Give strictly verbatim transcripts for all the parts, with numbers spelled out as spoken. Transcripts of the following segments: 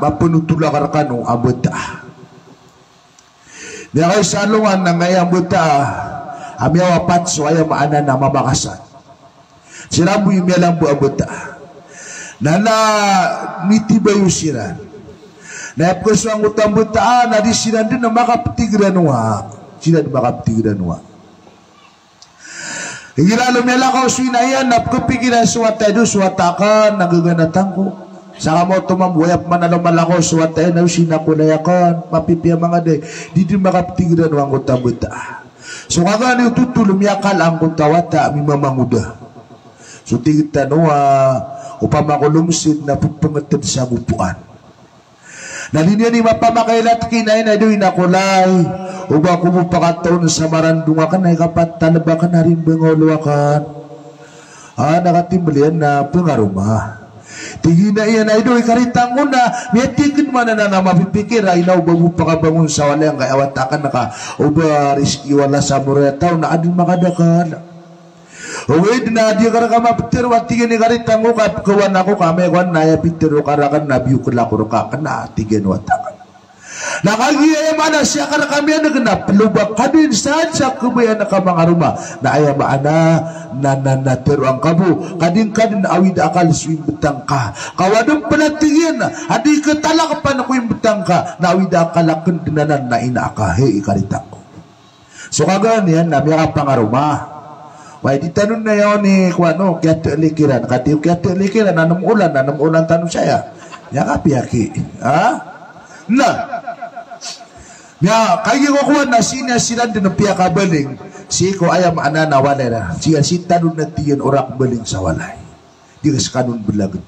Mapnotol akn rkano a bata. Miyakaisa alongan na angkaya bata a miyawapat so aya maana na mamakasan. Siran bo i miyalambo a bata. Na, na mitibayo siran. Na aya pkhasowa angkoto a bata na di siran dn a makaptigranowa. Siran dn makaptigranowa. Igira alo miyalakaw so ina iyan na pkhapikiran so wata iyan, so wata akn na gaganatan ko. Sa kamaoto mambo, aya pman alo malakaw so wata iyan na o sii na kolay akn, mapipiya mangaday, di dn makaptigranowa angkoto a bata. So kagaan i ototol, miyakala angkoto a wata a mimamangoda. So tig tano a opama ko lomsed na pphangatd sa gopoan. Na di niyan i mapamakaila, tig iyan a, "Ina, ino ina ko lay, o ba ko bo pakataon sa marandong akn, na ikapat a lb akn a rimbang a olo akn." A, na katimbl iyan na pngaroma. Tig iyan a, "Ina, ino, ikaritang ko na, miyatikd man anan a mapipikir a ina o ba bo pakabangon sa walay angkaya wata akn ka o ba riski o Allah sa moriyataw na adn makadakl." Ogaid na di ka rka maptharo a tig iyan, "Ikaritang ko ka pkhawan ako ka amay ko an na aya pitharo ka rakn na biyokl ako rka kna," tig iyan o wata akn. Na kagiya aya maana, sii ka rka miyaneg na ploba ka dn sa, sa khabayaan ka mangaroma. Na aya maana na, na, na tharoa ngka bo, ka di ngka dn awid a akal so imbtang ka. Ka o adn pn a tig iyan a di khatalakpan ko imbtang ka, na awid a akal akn dn anan na ina ka, hay ikaritang ko. So kagaan iyan na miyakapangaroma. Way, di tano na aya on i kowan o kiyatelikiran. Ka di o kiyatelikiran, anm olan, anm olan tano saya. Miyakapiyaki. Ha? Na. Miya, kagiya ko kowan na sii niyan siran dn piyakabaling. Sii ko aya maana na walay ra. Sii, sii tano na tig iyan o rakbaling sa walay. Di ka skano on blagn.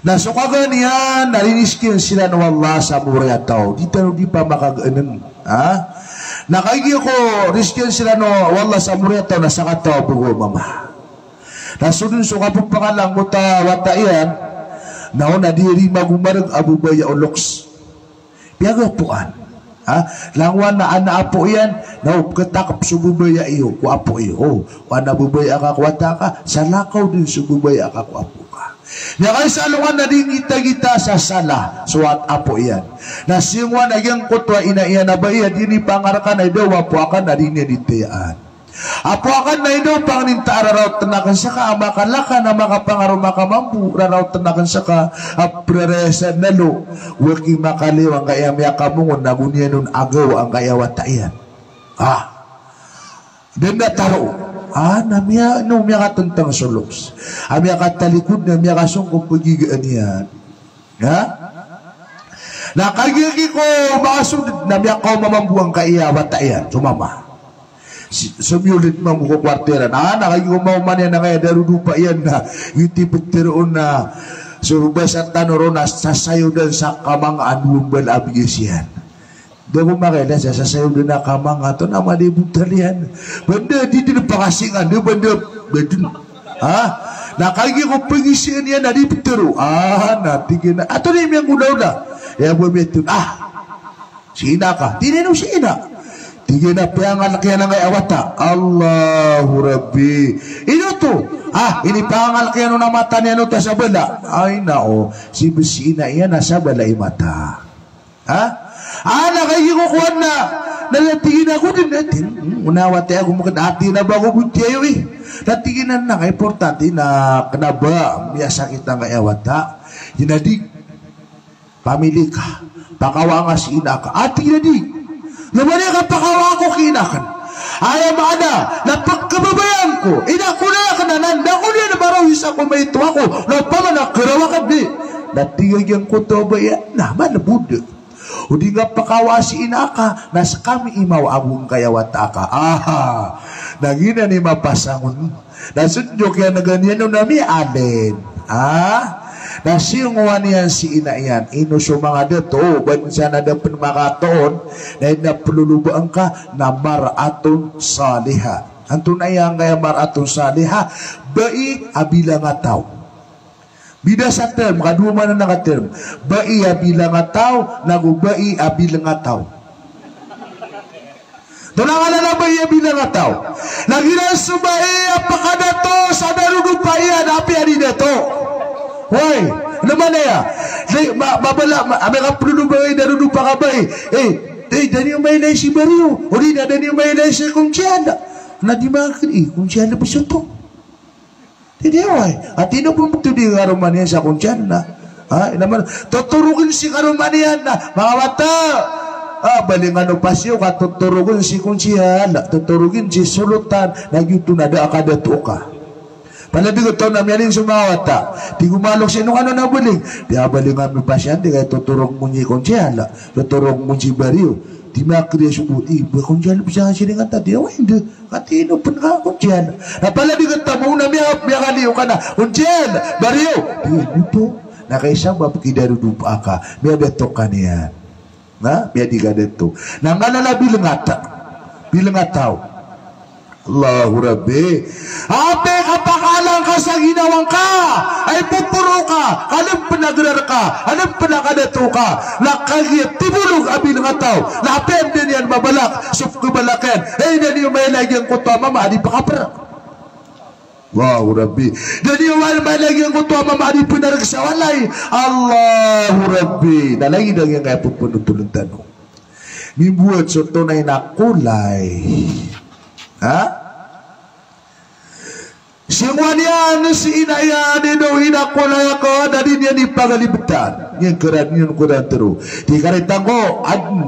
Na so kagaan iyan na riniskian siran o Allah sa moriyataw. Di tano di pamakagaan. Ha? Na kagiya ko riskian siran o Allah sa moriyataw na sakataw a bogo a mama. Na so dn so kapphangala angkoto a wata iyan, na o na di ri magomarg a babaya o loks. Piyagapoan. Ha? Langowan a ana apo iyan, na o pkhatakp so babaya iyo ko apo iyo. O, o ana babaya aka ko wata aka, salakaw dn so babaya aka ko apo ka. Miyakaisa alongan na di ngitagita sa sala so wat-, apo iyan. Na singowan a giyangkoto a ina iyan a bai a di nipangarkan a ida o apo aka na di niyan itayaan. Apo akn, na ino pangnin ta a raraotn akn ska a makalaka na makapangaroma ka mambo, raraotn akn ska a prarayasan na lo, waki makaliyo angkaya miyakamongon ago niyan on agawa angkaya wata iyan. Ah. Da dn a taro. Ah, na miya, ino miyakatntang so loks. A miyakatalikod na miyakasongkop pagigaan iyan. Ha? Na kagiya ko makasodad na miyakaoma mambo angkaya wata iyan, so mama. Si-, somiyolid mambo ko kwarto iran. Ah, na kagiya ko maoma niyan angkaya darodopa iyan na, giyoto i ptharoon na, so basa tano ron na sasayodan sa kamang a dowa mbala a bigas iyan. Da ko makailay sa sasayodan a kamang a oto na madi botal iyan. Ba anda di dn pakasingan, da ba anda, ba dn. Ha? Na kagiya ko pagisaan iyan na di ptharo. Ah, na tig iyan a, "Antonaa i miyanggolawla?" Aya bo a miyatharo. Ah, si ina ka. Tig iyan o si ina. Tig iyan a piyangalk iyan angkaya wata. Allahu Rabbi. Ino oto? Ah, inipangalk iyan on a mata niyan oto a sabala. Ay, nao. Si, si ina iyan a sabala i mata. Ha? Ah, na kagiya ko kowan na, na tig iyan a ko dn, na tig iyan, hmm, ona wata iyan ko mkd, a tig iyan a ba ko bontiya iyo i. Na tig iyan a, na importante na kna ba miyasakit angkaya wata. Tig iyan a di. Pamili ka. Pakawaa nga si ina ka. A tig iyan a di. Na ba niyan kapakawaa ko ki ina akn. Aya maana na pkhababayaan ko. Ina ko na akn anan, na ko niyan marawi sa ko maito ako. Na opama na kharaw akn di. Na tig iyan giyangkoto a bai a, na malbod. O di nga pkawaa si ina ka, na skami i mawa ago angkaya wata aka. Aha. Na giyanan i mapasang on. Na so dn so kiyanega niyan on na miyaalin. Ah? Na singowan iyan si ina iyan, ino so manga dato, o ba dn san a da pn makatoon, na ino plolobaan ka, na mar'atun salihah. Antonaa i angkaya mar'atun salihah? Bai a bilangataw. Bida sa term, kadowa maana na ka term. Bai a bilangataw, nago bai a bilangataw. Tonaa nganan a bai a bilangataw? Lagid iran so bai a pakadato sa darodopa iyan, apiya di dato. Hoy, Na manaya, di, ma, mabala, ma, amay ka polo ba, eh, darodopa ka ba, eh, eh, di, da niyo mailay si Bariyo, odi na da niyo mailay si Konchiyala. Na di makakri, eh, Konchiyala ba soto. Di, di, oway. Ati na pon beto di karoma niyan sa Konchiyala. Ha, ina man, totorogen si karoma niyan na, manga wata. Ah, balingan o pasiyo ka totorogen si Konchiyala, totorogen si Solotan, na giyoto na da a kadato ka. Palaya di getaw na miyaling so manga wata. Tig o manga loks iyan, ino kano na baling? Di a baling ami pasiyan, di kaya totorog mo niyan i Konchiyala, totorog mo si Bariyo. Di makriya so bo, i, ba Konchiyala bisa siringan ta, di a, oway, indi. Kati ino pen ka Konchiyala. Na palaya di getaw mo na miya, miyakaliyo ka na, Konchiyala, Bariyo. Di, ino to. Na kaisa ba pekidaro do pa aka. Miyadato ka niyan. Na, miyadi ka dato. Na ngalala bilengata. Bilengataw. Allahu Rabbi. Apiya kapakaalang ka sa ginawa ngka a ipoporo ka, ka den pen a gerar ka, ka den pen a kadato ka, na kagiya tibolog a bilengataw, na apiya anda niyan mabalak so kebalakan, eh, da niyo mailay giyangkoto a mama a di pekaper. Allahu Rabbi. Da niyo mailay giyangkoto a mama a di penareg sa walay. Allahu Rabbi. Na lagid a giyangkaya pepenotolon tano. Mimbowat so tonay na kolay. Ha? Singowan iyan si ina iyan, ino ina, kolay ako, na di niyan ipagalibetan. Niyan keran, niyan keran tero. Di karitang ko, aden.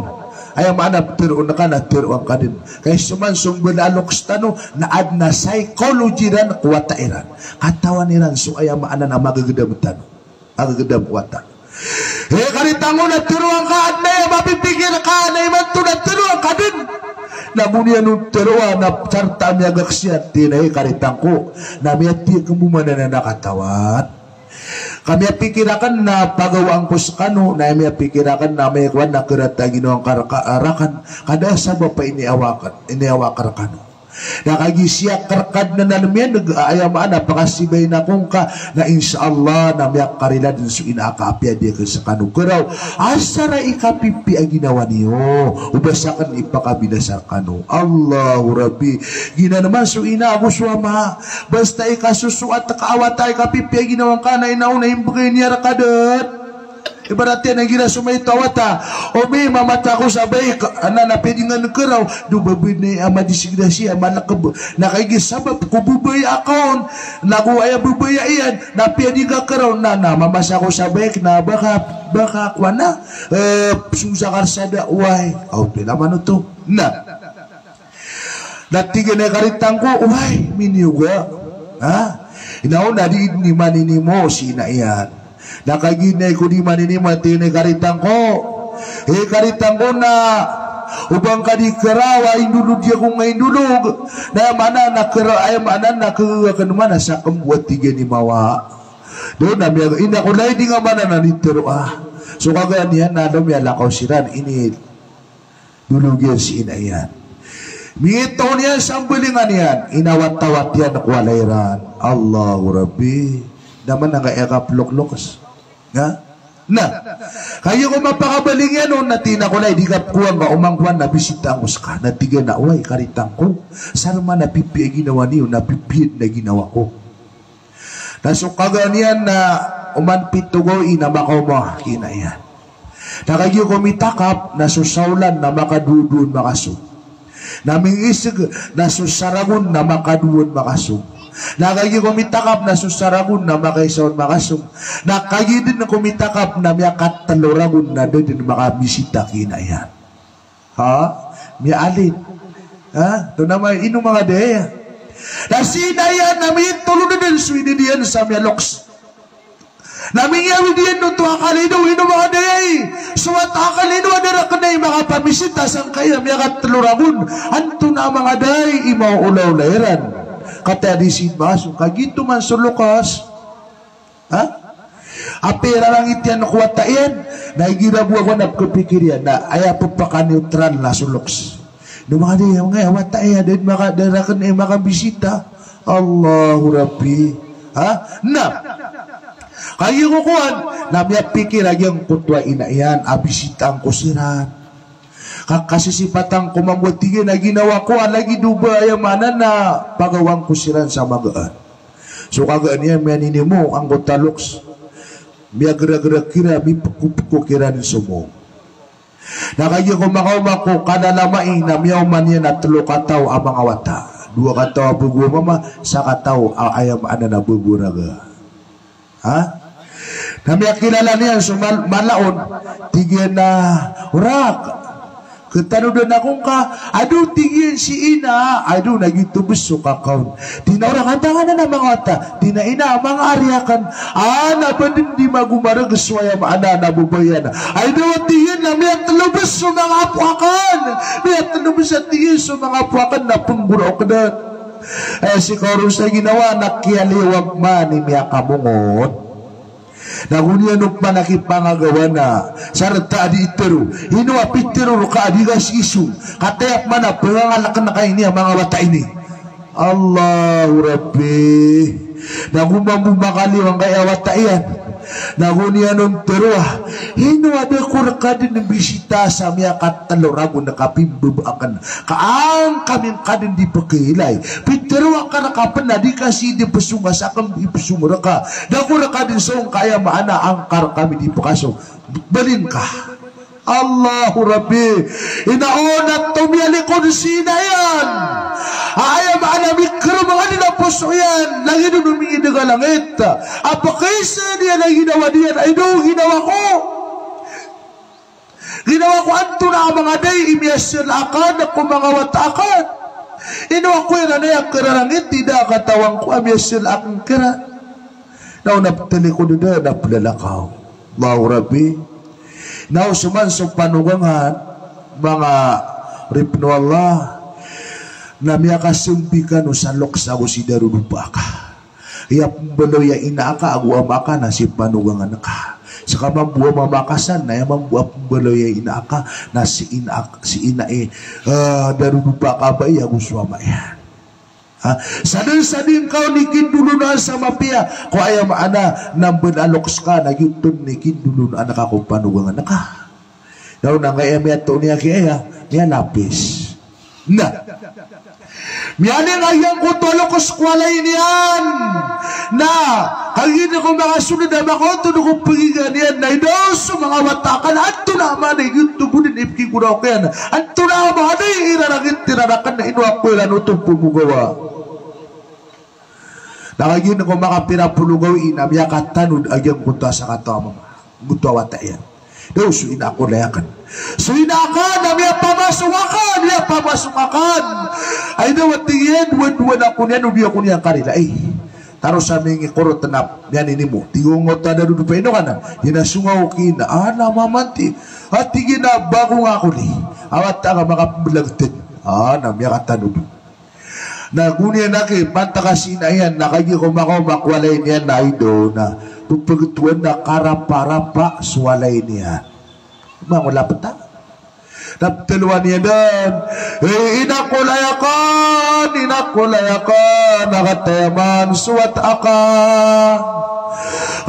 Aya maana peteroon ka na teroa ngka den. Kay so man so mbala a loks tano, na aden a psychology iran ko wata iran. Katawan iran so aya maana na magegedam tano. Agegedam ko wata. Eh, karitang ko, na teroa ngka, aden a aya mapipikir ka, na imanto na teroa ngka den. Na go niyan on teroa, na sarta a miyagaksiyan, tig iyan a, eh, karitang ko, na miyatiyek bo man anan a katawan. Ka miyapikir aken na pagawaan ko sekano, na miyapikir aken na miyakowaan na kerata ginawa ngka reka-, raken. Ka da sabap a iniawa aken, iniawa aken rekano. Na kagiya kereka den a miyaneg a aya maana a pakasibayin ako ngka, na insha Allah na miyakarila den so ina aka apiya di aken sekano keraw. Asar a ikapipiya a ginawa niyo, o ba saken ipakabinasa rekano. Allahu Rabbi. Giyanan man so ina ago so ama. Basta ikasosoat ka a wata a ikapipiya a ginawa ngka na ina on na imbegay niyan reka den. Ibarat iyan a igira so maito a wata, o mi, mamata ako sa baik, na, na pwede nga nekeraw, do ba bene a madisgrasya, malekeb. Na kagiya sabap ko bebaya aka on, na go aya bebaya iyan, na pwede nga keraw, na, na mamasa ako sa baik, na baka, baka kowan na, eh, song sakar sada, oway, aw, pila man oto. Na. Na tig iyan a, karitang ko, oway, miniyoga. Ha? Ina on na di den imaninimo si ina iyan. Na kagiya ina ko di imaninimo, tig iyan a, karitang ko. Eh, karitang ko, na o ba ngka di keraw a indolog ako nga indolog. Na aya maana na keraw, aya maana na kegagaken man a saken bo, tig iyan, i mawa. Doon na miyaga, ina ko lay di nga maana na niteroa. So kagaan iyan na doon miyalakaw siran, ini Dologen si ina iyan. Mingitoon iyan sa mbalingan iyan, inawatawat iyan ko walay ran. Allahu Rabbi. Da man angkai a kapelokloks. Ha? Na. Kagiya ko mapakabaling iyan on, na tig iyan a, kolay, di ka pekowaan ka, oman kowan na bisitaan ko seka. Na tig iyan a, oway, karitang ko. Sar man a pipiya a ginawa niyo, na pipiya den a ginawa ko. Na so kagaan iyan na oman pito gawii na makaoma ki ina iyan. Na kagiya ko mitakap na so saolan na makadowa on makasong. Na mingiseg na so saragon na makadowa on makasong. Na kagiya ko mitakap na so saragon na makaisaon makasong. Na kagiya den ko mitakap na miyakatelo ragon na da den makamisita ki ina iyan. Ha? Miyaalin. Ha? Tonaa man, ino manga daya. Na si ina iyan na mitolod den so idad iyan sa miyaloks. Na mingiyawid iyan oto a kalido, ino manga daya i. So wata a kalido a da raken i makapamisita sangkaya miyakatelo ragon. Antonaa manga daya i maolaola iran. Kataya di simbasong, kagiya oto man so loks. Ha? Apiya irarangit iyan ko wata iyan, na igira bo ako na pekepikir iyan, na aya pepakaneutral na so loks. Ino manga daya, manga wata iyan, da den maka, da raken i makabisita. Allahu Rabbi. Ha? Na. Kagiya ko kowan, na miyapikir a giyangkoto a ina iyan a bisitaan ko siran. Ka, kasisipatan ko mambo, tig iyan, a ginawa ko a lagid o ba aya maana na pagawaan ko siran sa magaan. So kagaan iyan miyaninimo angkoto a loks. Miyageragera kira, mipekopeko kiran so mong. Na kagiya ko makaoma ko kadalamai na miyaoma niyan a telo kataw a manga wata. Dowa kataw a bago a mama, sakataw a aya maana na bago a raga. Ha? Na miyakilala niyan so mal-, mala on, tig iyan a, "Orak, ketanodan ako ngka." "Ado," tig iyan, "si ina." "Ado, na giyoto bes so kakaon." Tig iyan a, "Orak, antaa nganan a manga wata?" Tig iyan a, "Ina, manga ari aken." "A, na ba den di magomareg so aya maana na babay iyan?" "Ay daw," tig iyan, "na miyatelo bes so manga apo aken. Miyatelo bes," tig iyan, "so manga apo aken na penggoraok den." Aya sikaoro sa ginawa na kiyaliwag man i miyakamongon. Na go niyan oman a kipangagawa na, sarta a di itero. Ino a pitero reka a di ka sisong. Kataya pman a pengangaleken ka ini a manga wata ini. Allahu Rabbi. Na go mambo makaliyo angkaya wata iyan. Na go niyan on teroa. Ino a da ko reka den bisita sa miyakatelo ragon a kapimbebaaken. Ka angka mi ngka den di pekeilay. Pitero aka reka pen a di ka sii di pesong a saken di pesong reka. Da ko reka den song ka aya maana angka reka mi di pekasong. Balin ka. Allahu Rabbi. Ina on a tomiyalikod si ina iyan. A aya maana mikerem angkanin a poso iyan. Lagid o mingideg a langit. A pekeisa niyan a ginawa niyan. Ay do ginawa ko. Ginawa ko antonaa a manga dai i miyasel aken ko manga wata aken. Ino ako iran aya kerarangit, ida a katawan ko a miyasel aken kiran. Na o na petalikod den a pelalakaw. Allahu Rabbi. Na o so man so panogangan, manga oripn o Allah, na miyakasembi kano sa loks ago si darodopa aka. Aya pembaloy a ina aka ago ama aka na si panogangan ka. Seka mambo a mama aka san, na aya mambo a pembaloy a ina aka na si ina ak-, si ina i, eh, darodopa aka bai ago so ama iyan. Ha? Sadn sa di ngka on ikindolonaan sa mapiya, ko aya maana na mbala loks ka na giyoto on ikindolonaan ka ko panogangan ka. Na o na angkaya miyatoon iyan ki aya, miyalapis. Na. Miyaning a giyangkoto a loks ko walay niyan. Na. Kagiya ko makasold a makaoto ko pegiga niyan. Na ida so manga wata aken. Antonaa man i giyoto bo den i pekigoraok iyan. Antonaa man i irarangit iran aken. Ino ako iran oto pemogawa. Na kagiya ko makapira polo gawii na miyakatanod a giyangkoto a sakataw a mama. Giyangkoto a wata iyan. Daw so ina ako lay aken. So ina aken na miyapamasong aken, miyapamasong aken. Ay daw a tig iyan, dowa-dowa ako niyan, o di ako niyan karilai. Taro sa mingikorot na miyaninimo. Tig o ngkoto a darodopa, ino ka na? Ina, so ngaw ki ina. A, na mamanti. A, tig iyan a bago nga ako ni. A wata ka makapembelag ten. A, na miyakatanod. Na go niyan a kipantakas i ina iyan, na kagiya ko makaoma ko walay niyan na ida on na pepegetowan na karaparapa so walay niyan. Mangolapeta. Na petelo a niyan den, "Hey, ina ko lay aken, ina ko lay aken, a kataya man so wata aka."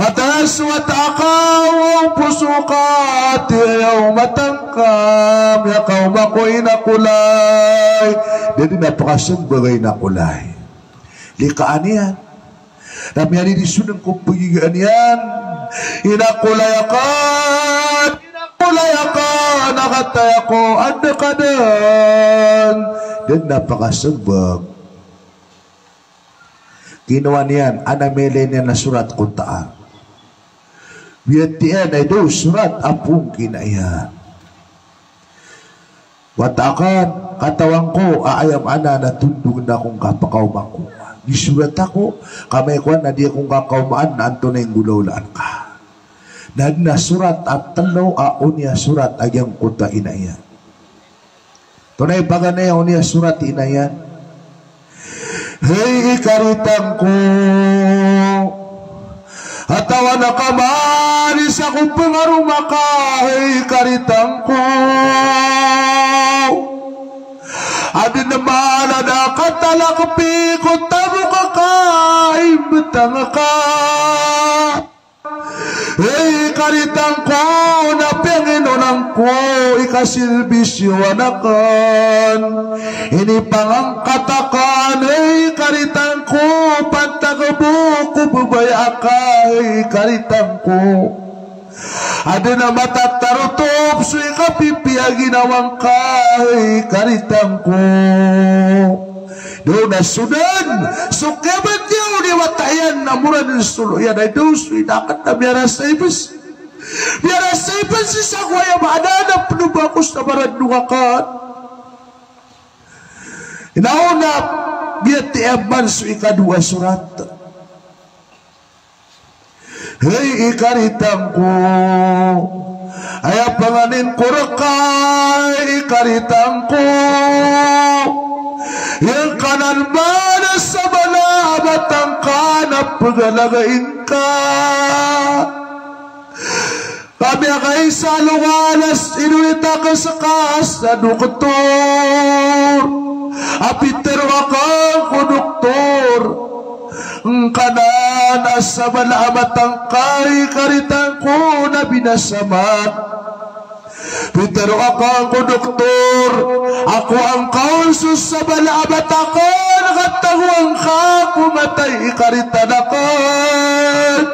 Kataya so wata aka, o poso ka, ati aya o mata ngka, miyakaoma ko ina ko lay. Da den a pakasembag a ina ko lay. Likaan iyan. Na miyanidisonen ko pegigaan iyan. Ina ko lay aken, ina ko lay aken, a kataya ko anda ka den. Da den a pakasembag. Kinowa niyan, ana miyailay niyan a sorat ko taan. Biyatiya niyan a ida o sorat a poon ki ina iyan. Wata aken, katawan ko a aya maana na tondogen ako ngka pakaoma ko. Di sorat ako, ka amay ko ana di ako ngka kaomaan na antonaa i nggolawlaan ka. Na den a sorat a telo a oni a sorat a giyangkoto a ina iyan. Tonaa i paganay a oni a sorat i ina iyan. Hey, ikaritang ko. Katawan a kaman i sa ko pengaroma ka, hey, ikaritang ko. Aden a mala da katalakpi ko tabok aka, imbetang aka. Hey, ikaritang ko, na piyangino na Ko ikasilbi siyo aken, inipangangkat aken, ay karitang ko, pantag bo ko babaya ka, ay karitang ko. Aden a matatarotop so ikapipiya ginawa ngka, ay karitang ko. Daw na so den, so kiyabatiya o diwata iyan na mora den solo iyan, ay daw so ina aken na miyarasay bes. Miyarasay bes sa ko aya maana na penoba ko sa marandong aken. Inaona, biyatiya man so ikadowa a sorat. Hay ikaritang ko, aya panganin ko reka, ikaritang ko. Iyangkanan ba na sabala a matangka na pegalagay ngka. Kami a kaisa lokalas, inowit aken seka sa doktor. A pitero aken ko doktor, ngkanan a sabala a matangka, ikaritang ko, na binasa man. Pitero aken ko doktor, a kowa ngka on so sabala a mata aken, ka tagoan ka ko matay, ikaritang aken.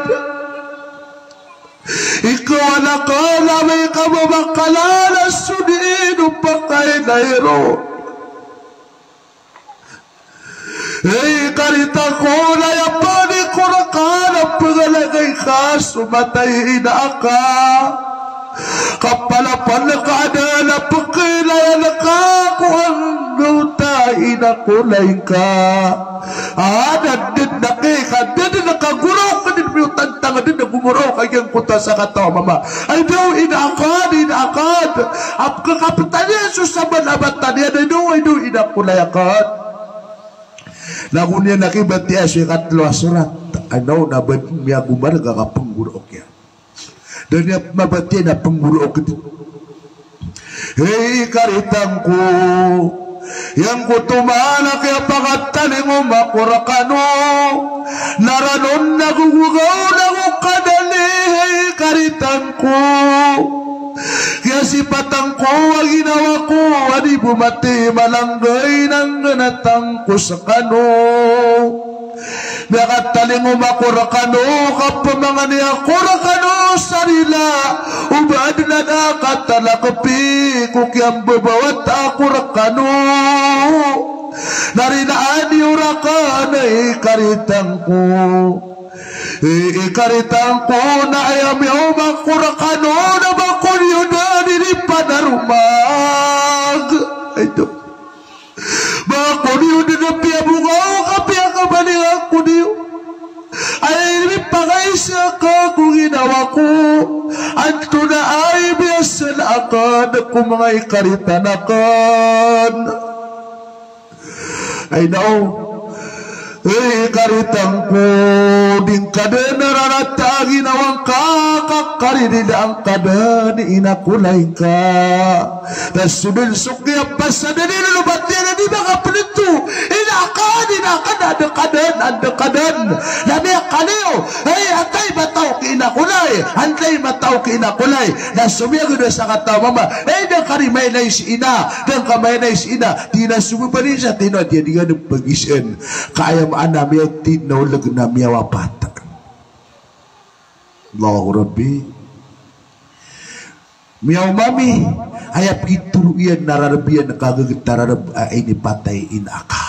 Ikawan aken a amay ka mamakalala so dii o pakainay ron. Hay ikaritang ko, na aya padi ko reka na pegalagay ka so matay i ina aka. Kapalapan ka aden a pekainayan ka ko anggawta i ina ko, lay ngka. A, da den a kay ka, da den a kagoro ka den, miyotantang den a gomoro ka giyangkoto a sakataw a mama. Ay daw ina aken, ina aken. A pekakapetaniyan so sabala a mata niyan, ay daw, ay daw ina ko, lay aken. Na go niyan a kibatiya so ikatelo a sorat. Ay daw na ba den miyagomarga ka penggoro kiya. Da niyan mabatiya na penggoro ka den. Hay ikaritang ko, iyangkoto man a kiyapakatalingoma ko rekano, na ranon na gogogaw na go kadali, hay ikaritang ko. Kiyasipatan ko a ginawa ko a di bo mati malanggay na nggenatan ko sekano. Miyakatalingoma ko rekano, kapemangani ako rekano sa rila, o ba aden a da a katalakepi ko kiyambebawata ko rekano. Na rinaan iyo raken, ikaritang ko. I, ikaritang ko, na aya miyaoma ko rekano, na ba ko niyo den inipanaromag. Ay to. Ba ko niyo den a piyabongaw ka piyakabalingan ko niyo. Ay mipakaisa ka ko ginawa ko. Antonaa i miyasala aken ko manga ikaritan aken. Ay nao. Ay, ikaritan ko, di ngka den rarata a ginawa ngka, ka karididaan ka den i ina ko, lay ngka. Na so den so kiyapasad a di lolobat iyan a di makapenento. Ina aken, ina aken, anda ka den, anda ka den. Na miyakaliyo. Ay, antai matao ki ina ko, lay. Antai matao ki ina ko, lay. Na so miyagoda sakataw a mama. Ay, da ka di mailay si ina. Da ngka mailay si ina. Tig iyan a so babay sa tino a di, di ka den pagisaan. Ka aya maana miyatig na oleg na miyawapat. Allahu Rabbi. Miyaoma mi, aya pitoro iyan na rareb iyan ka geget a rareb a inipatay i ina aka.